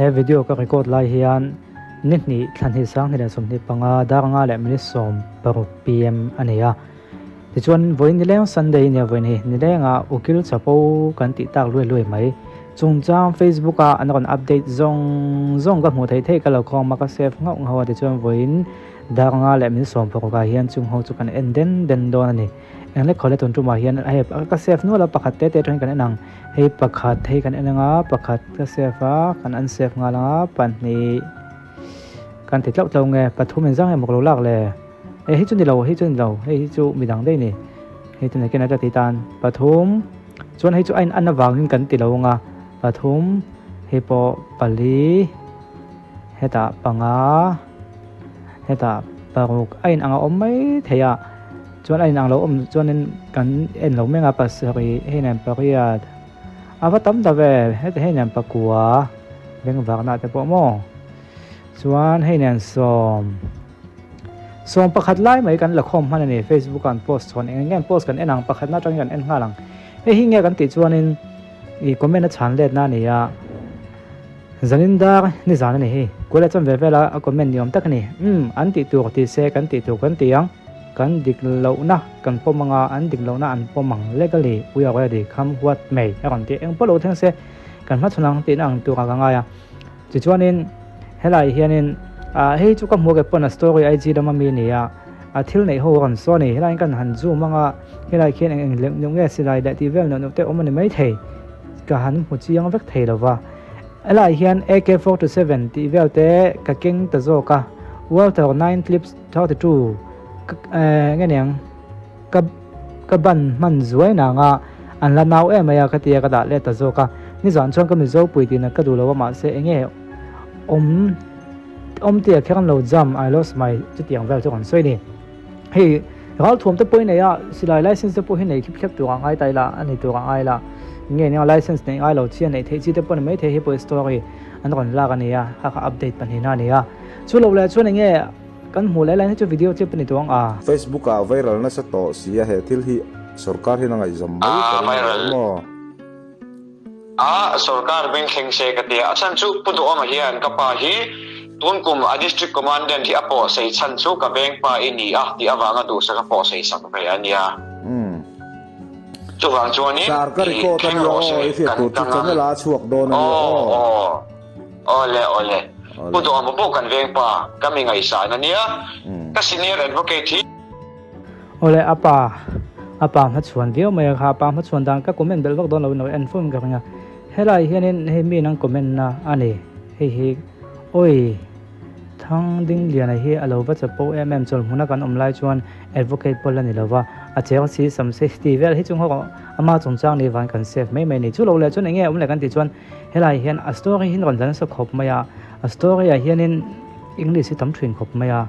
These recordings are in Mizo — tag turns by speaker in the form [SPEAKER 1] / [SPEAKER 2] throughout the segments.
[SPEAKER 1] He video ka record lai hian ni hnih thla hnih sang hnih leh 25 dar nga leh minute 16 pm a ni a. Tichuan vawiin nileng Sunday nia vawiin hi nilenga ukil chapo kan tih tak luai luai mai. Chungchang Facebook a an rawn update zawng zawng ka hmuh theih theih ka lo khawm a ka save nghauh nghauh a tichuan vawiin dar nga leh minute 16 ah hian chung ho chu kan en den den dawn a ni. Eng lek khawle tun tumah hian hei ka save nual a pakhat te te atangin kan en ang. Hei pakhat hei kan en anga pakhat ka save a kan unsave nghal anga pahnih kan ti tlauh tlauh nge pathum engzang emaw ka lo lak le. E hei chu ni lo hei chu ni lo hei hi chu midang daih ni hei chu nakin a ka ti tan pathum chuan hei chu a in an avangin kan ti lo anga pathum hei pawh pali hetah panga hetah paruk a in ang a awm mai thei a chuan a in ang lo awm chuanin kan en lo mek a pasarih hei nen pariat a va tam ta ve heti hei nen pakua bengvarna te pawh maw chuan hei nen sawm. 11 lai mai kan la khawm hman a ni Facebook ah an post chhawn eng eng nge an post kan en ang pakhatna atangin kan en nghal ang hei hi nge kan tih chuanin ih comment a chhan letna a ni a zanin dar ni zan a ni hei kuala chuan ve vel a a comment ni awm tak a ni umm an tih tur ti se kan tih tur kan ti ang kan dik lohna kan pawm anga an dik lohna an pawm ang legally we are ready come what may a rawn ti eng pawh lo thleng se kan hmachhawn ang tihna ang turah ka ngai a. Tichuanin helai hianin ah hei chu ka hmuh ke pawn a story IG lama mi a ni a, a thil neih ho rawn saw a ni. Helaiin kan han zoom anga helai khian eng eng leh neuh nge silai leh tih vel neuh neuh te awm a ni maithei ka han hmu chiang vek thei lo va. Helai hian AK47 tih vel te ka keng ta zawk a, Walther 9 clips 32 ka eh nge niang ka ka ban hman zuai nang a, an la nau em mai a ka ti a ka dah let ta zawk a, nizan chuan ka mizo pui tih nat ka duh lo a mahse enge awm awm tia kher an lo jam I lost my chutiang vel chu kan sawi ni. Hei ralthuam te pawh i nei a silai license te pawh hi nei thlip thlep tur ang ngai ta ila a ni tur ang ngai la nge nia license neih ngai lo chi a neih theih chi te pawh ni maithei hei pawh hi story an rawn lak a ni a kha kha update pahnihna a ni a chu lo leh chuan enge Kan hmuh lai lai hi chu video clip a ni tawh ang a.
[SPEAKER 2] Facebook ah viral nasa tawh si a he thil hi sorkar hian a ngaihzam mai ka ring lo maw?
[SPEAKER 3] A sorkar beng thleng se ka tia a chhan chu Pu Duhawma hian ka pa hi tun kum a district commandant hi a pawh sei chhan chu ka veng pa i ni a tih avanga duhsak a pawh sei sak ve a nia. Chuvang chuanin
[SPEAKER 2] Sir ka record a
[SPEAKER 3] thleng
[SPEAKER 2] nia
[SPEAKER 3] rawh
[SPEAKER 2] aw
[SPEAKER 3] se
[SPEAKER 2] i hriat
[SPEAKER 3] kan
[SPEAKER 2] tur chu
[SPEAKER 3] tang ang.
[SPEAKER 2] channel ah a chhuak dawn a nia
[SPEAKER 3] Aw
[SPEAKER 2] aw.
[SPEAKER 3] aw. Awle awle.
[SPEAKER 2] Awle.
[SPEAKER 3] Pu Duhawma pawh kan veng pa, ka mi ngaihsan a nia. Ka senior advocate hi.
[SPEAKER 1] Awle a pa, a pa hmachhuan viau mai a kha, a pa hmachhuan dan ka comment belh vak dawn lo in lo en fo in ka ring a. Helai hianin hei mi in an comment na a ni, hei hi awi Thang Dingliana hi a lo va chapo em em chawlhmuna kan awm lai chuan advocate pawh la ni lo va, a cheng si sam si tih vel hi chu nghawk ama chungchang ni van kan save mai mai a ni. Chu lo leh chuan enge awm leh kan tih chuan Helai hian a story hi rawn la nasa khawp mai a, a story ah hianin English hi tam thin khawp mai a,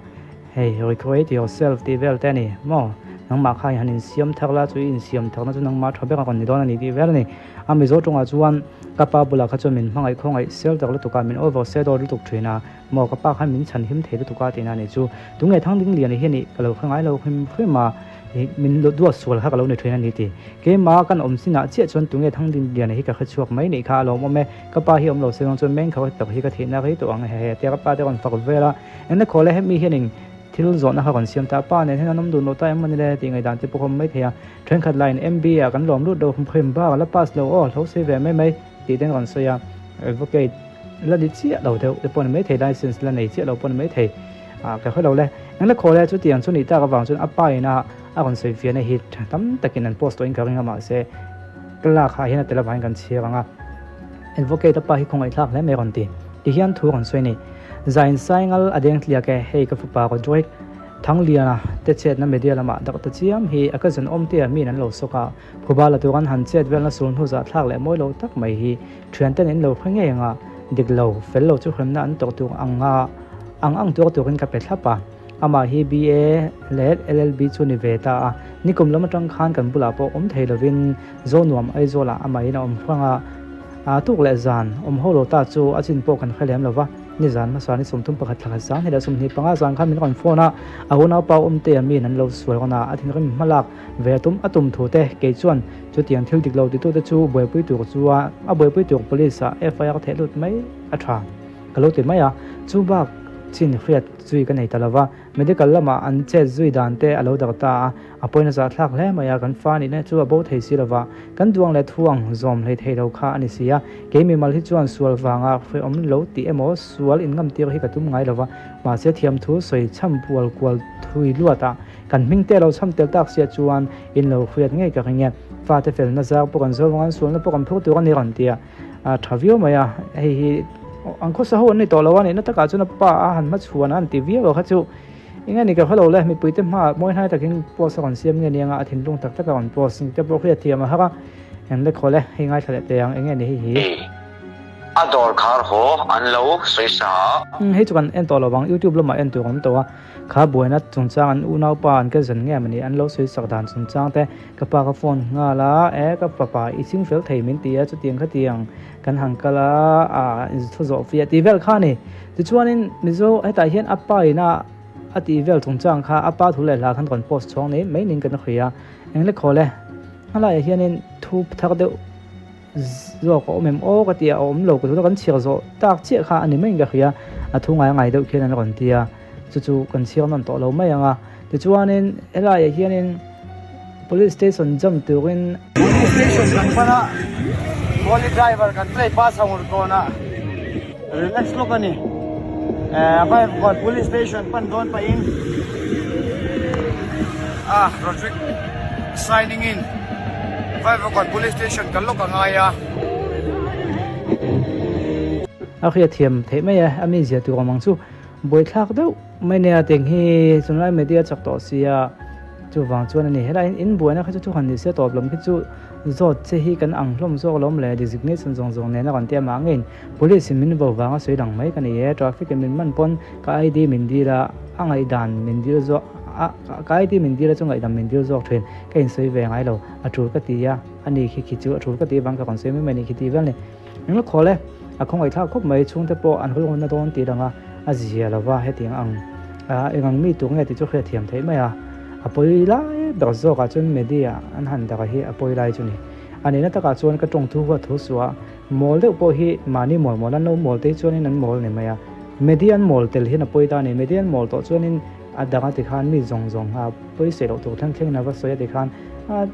[SPEAKER 1] hei recreate yourself tih vel te a ni maw, nangmah kha han insiam thar la chu i insiam tharna chu nangmah tha ber a rawn ni dawn a ni tih vel a ni. A Mizo tawngah chuan ka pa bulah kha chuan min hmangaih khawngaih sel tak lutuk a, min over sel dawr lutuk thin a, maw ka pa khan min chhan him thei lutuk a tihna a ni chu. Tunge Thangdingliana hian ih ka lo hre ngai lo hrim hrim a. Ih min duat sual kha ka lo ni thin a ni ti. Keimah kan awm sinah chiah chuan tunge Thangdingliana hi ka hre chhuak mai nih kha a lawm awm e. Ka pa hi awm lo se zawng chuan meng kho tak hi ka thihna rei tawh ang he he tia ka pa te rawn fak vel a. Engna khaw le hemi hianin thil zawhna kha rawn siam ta a pa nen hian an awm dun lo ta em mawni le tih ngaihdan te pawh ka awm mai thei a. Thenkhat laiin MB ah kan lawm lut lo hrim bak a la pass lo aw hlo sei ve mai mai tih ten rawn sawi a. Advocate la ni chiah lo deuh te pawh ni mai thei license la nei chiah lo pawh ni mai thei. Ah ka hre lo le. Engla khaw le chutiang chu nih tak avang chuan a pa ina a rawn sawi fiahna hi tha tam takin an post tawhin ka ring a mahse ka lak ah hian a tel avangin kan chhiar ang a. Advocate a pa hi khawngaihthlak hle mai a rawn ti. Ti hian thu a rawn sawi a ni. Zain Saingal a deng tliak e, hei ka fapa Rodrick Thangliana te chetna media lamah dak ta chiam hi a cousin awmtea miin an lo sawk a. Phuba la tur an han chet velna sul hnu zah thlak leh mawi lo tak mai hi thianten in lo hre ngei anga dik lo, fel lo chu hremna an tawk tur ang a, ang ang tuar turin ka pe thlap a. Amah hi BA leh LLB chu ni ve ta a, nikum lam atang khan kan bulah pawh awm thei lovin Zonuam Aizawlah amahin a awm hrang a, a tuk leh zan awm ho lo ta chu a chin pawh kan hre lem lo va. Nizan hmasa ni 31 thla khat 2025 zan khan min rawn phone a, a unaupa awmtea miin an lo sual rawn a, a thinrim hmalak ve a tum a tum thu te kei chuan chutiang thil dik lo titute chu buaipui tur chuan a buaipui tur police ah FIR theh lut mai a tha ka lo ti mai a, chu bak chin hriat zui ka nei ta lova, medical lamah an chet zui dan te a lo dar ta a, a pawina zahthlak hle mai a, kan fa nihna chu a bo thei si lova, kan duang leh thuang zawm hlei thei lo kha a ni si a, kei mimal hi chuan sual vanga hrehawm lo tih emaw sual inngamtir hi ka tum ngai lova, mahse thiamthu sawi chham pual kual thui luat a. Kan hming te lo chham tel tak sia chuan in lo hriat ngei ka ring e. Fate felna zar pawh kan zo vang an sualna pawh kan phur tur a ni rawn ti a. A tha viau mai a, hei hi an khawsa ho an ni tawh lo a nihna takah chuan a pa a han hmachhuan a han ti viau a kha chu eng nge ni ka hre lo le, mipuite hmaah mawi hnai takin post a rawn siam nge ni anga a thinlung tak tak a rawn post te pawh hriat thiam a har a, eng le khawl e, hei ngaithla leh teh ang eng nge ni hei hi.
[SPEAKER 3] A dawr khar haw an lo sawi sa a.
[SPEAKER 1] Hei chu kan en tawh lo vang, YouTube lamah en tur a awm tawh a. Kha buaina chungchang an unaupa an ka zan nge mawni an lo sawi sak dan chungchang te ka pa ka phone nghal a, e ka fapa i ching fel thei min ti a chutiang khatiang kan han kal a ah thu zawh fiah tih vel kha a ni. Tichuanin Mizo hetah hian a pa ina a tih vel chungchang kha a pa thu leh hla khan rawn post chhuak nei mai niin kan hria. Engle khawl e, hmalaiah hianin thu thar deuh Zawk a awm em aw ka ti a, a awm lo ka tuna kan chhiar zawh tak chiah kha a ni maiin ka hria, a thu ngai ngai deuh khian an rawn ti a, chu chu kan chhiar nawn tawh lo mai ang a, tichuanin helaiah hianin police station jam turin.
[SPEAKER 4] Police station kan pan a, Holy driver kan play pass ang ur tawn a, relax lawk a ni, eh Vaivakawn police station pan dawn pahin ah Rodrick signing in. Vaivakawn Police Station kan lawk a ngai a.
[SPEAKER 1] A hriatthiam theih mai e, a mizia tur awm ang chu buaithlak deuh mai nia teng hi tunlai media chak tawh sia chuvang chuan a ni. Helai hian in buaina kha chu thu han ni se tawp lam khi chu zawt che hi kan ang hlawm zawk alawm le designation zawng zawng nen a rawn ti a mah ngeiin police in min vo vanga sawi lang mai ka ni e, traffic in min man pawn ka ID min dil a, a ngaihdan min dil zawk a ka ID min dil a chu ngaihdam min dil zawk thin. Ka insawi ve ngai lo, a tul ka ti a, a ni khi khi chu a tul ka tih vang ka rawn sawi mai mai a ni khi tih vel ni. Englo khawl e, a khawngaihthlak khawp mai, chhungte pawh an hawi na dawn tih lang a, a zia lo va hetiang ang a eng ang mi tur nge tih chu hriatthiam theih mai a, a pawi lai ber zawkah chuan media an han dara hi a pawi lai chu ni. A nihna takah chuan ka tawng thu huat thu suh a, mawl deuh pawh hi mahni mawl mawl an lo mawl te hi chuanin an mawl ni mai a, media an mawl tel hian a pawi ta a ni, media an mawl tawh chuanin a dang a tikhan mi zawng zawng a pawisa loh tur thleng thlengin a va sawi a tikhan a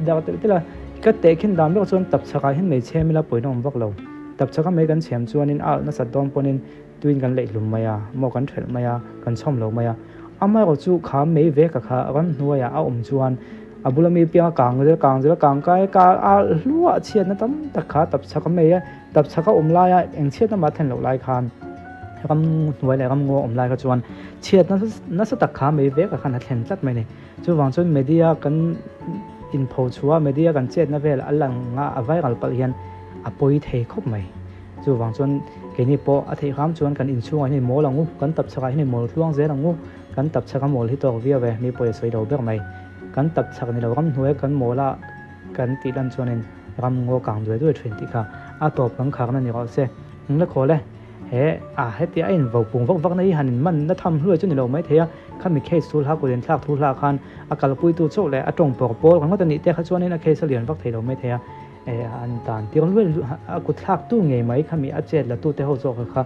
[SPEAKER 1] dak telh telh a, ka tehkhin dan ber chuan tapchhakah hian mai chhem ila pawina awm vak lo, tapchhaka mai kan chhem chuanin a alh nasat dawn pawnin tuin kan leih hlum mai a, maw kan thelh mai a, kan chhawm lo mai a, amaherawh chu kha mei ve ka kha ramhnuaiah a awm chuan a bula mi pianga kang zel kang zel kang kai ka alh hluah chhiatna tam tak kha tapchhaka mai a, tapchhaka awm laia eng chhiatna mah thlen loh lai khan ram hnuai leh ram ngaw awm lai kha chuan chhiat nasa tak kha mai vek a khan a thlen tlat mai a ni. Chuvang chuan media kan inpho chhuah a, media kan chetna vel a lang a, a viral palh hian a pawi thei khawp mai. Chuvang chuan keini pawh a theih hram chuan kan inchhungah hian i mawl ang u, kan tapchhakah hian i mawl tluang zel ang u, kan tapchhak a mawl hi tawk viau e, mi pawi a sawi lo ber mai. Kan tapchhak ni lo ramhnuai kan mawl a kan tih lan chuanin ram ngaw kang duai duai thin tih kha a tawp kan kharna ni rawh se. Engla khawl e. He a hetia a invo pung vak vakna hi han inman na tham hluai chu ni lo mai thei a, khami case thu hla kut inthlak thu hlah khan a kalpuitu chauh leh a tawng pawr pawl ringawt a nih te kha chuanin a case a lian vak thei lo mai thei a, e an tan tir luai a kut thlak tu ngei mai khami a chet la tu te ho zawk kha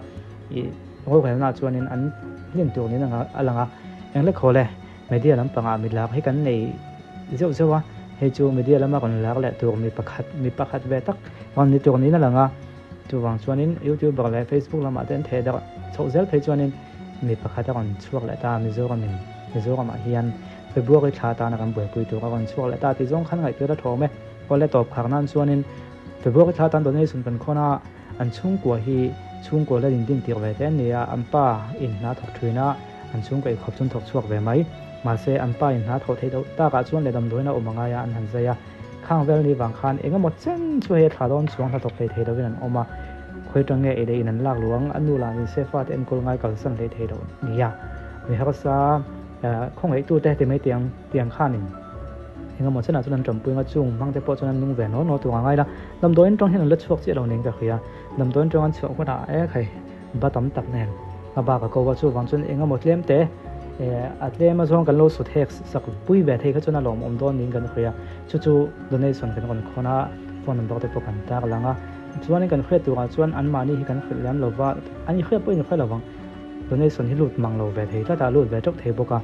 [SPEAKER 1] i rorelna chuanin an hlin tur niin a lang a, engle khawl e media lampangah mi lak hi kan nei zeuh zeuh a, hei chu media lama rawn lak leh tur mi pakhat mi pakhat ve tak rawn ni tur niin a lang a. Chuvang chuanin YouTuber leh Facebook lamah te an theh darh chhoh zel phei chuanin mi pakhat a rawn chhuak leh ta a, Mizoramin Mizoramah hian February thla atana kan buaipui tur a rawn chhuak leh ta tih zawng khan ngaihtuah la thawm e. Awle tawp khar nan chuanin February thla atan donation kan khawn a, an chhungkua hi chhungkua la din tir ve te an ni a, an pa in hna thawk thin a, an chhungkua eikhawp chu an thawk chhuak ve mai. Mahse an pa in hna thawh theih loh takah chuan leh damdawiin a awm a ngai a, an han zai a. Khang vel ni vang khan eng emaw chen chu hei a thla dawn chuang hla thawk hlei thei lovin an awm a, khawi tang nge ei leh in an lak luh ang, a nu lah ni se fate enkawl ngai kalsan hlei thei lo nia. Mi harsa khawngaihtute heti mai tiang tiang khanin eng emaw chenah chuan an tanpui anga chung hmang te pawh chuan an nung ve naw naw tur a ngai la. Damdawiin tawng hian an la chhuak chiah lo niin ka hria, damdawiin tawng an chhuah hunah e khai. Ba tam tak nen a bak a ko a, chuvang chuan eng emaw tlem te a tlem azawng kan lo sut hek sak pui ve thei kha chuan a lawmawm dawn niin kan hria. Chu chu donation kan rawn khawn a, phone number te pawh kan tar lang a. Chuanin kan hriat turah chuan anmahni hi kan hrilh lem lova, an inhriat pawhin hre lovang. Donation hi lut mang lo ve thei tlat a, lut ve teuh thei bawk a.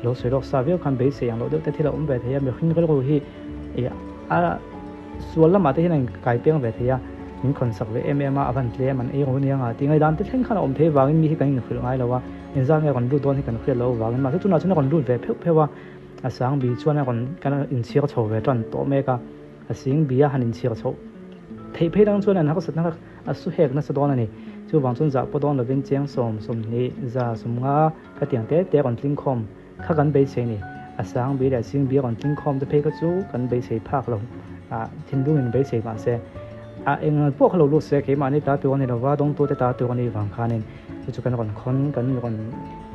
[SPEAKER 1] Lo sawi lawk sa viau khan beisei ang loh deuh te thil a awm ve thei a, mihring rilru hi a sual lamah te hian a inkai piang ve thei a, min khawn sak ve em em a, a van tlem an ei ru nia nga tih ngaihdan te thleng khan a awm thei vangin mi hi kan inhrilh ngai lo a, engzat nge rawn lut dawn hi kan hriat loh avangin mahse tunah chuan a rawn lut ve pheuh pheuh a, a sang bi chuan a rawn kan inchhir chho ve tan tawh mek a, a sing bi a han inchhir chhoh theih phei dang chuan an harsatna kha a su hek nasa dawn a ni. Chuvang chuan zah pawh dawn lovin cheng sawm, 20, za, 50 ka tiang te te rawn tling khawm kha kan beisei ni. A sang bi leh a sing bi rawn tling khawm te phei kha chu kan beisei phak lo a, thinlungin beisei mah se a eng pawh kha lo lut se keimahni ta tur a ni lova, dawngtute ta tur a nih vang khanin chu chu kan rawn khawn kan rawn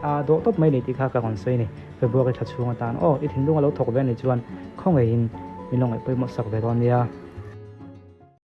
[SPEAKER 1] a dawh tawp mai ni tih kha ka rawn sawi a ni. February thla chhung atan aw i thinlung a lo thawk ve a nih chuan khawngaihin min lo ngaih pawimawh sak ve dawn nia.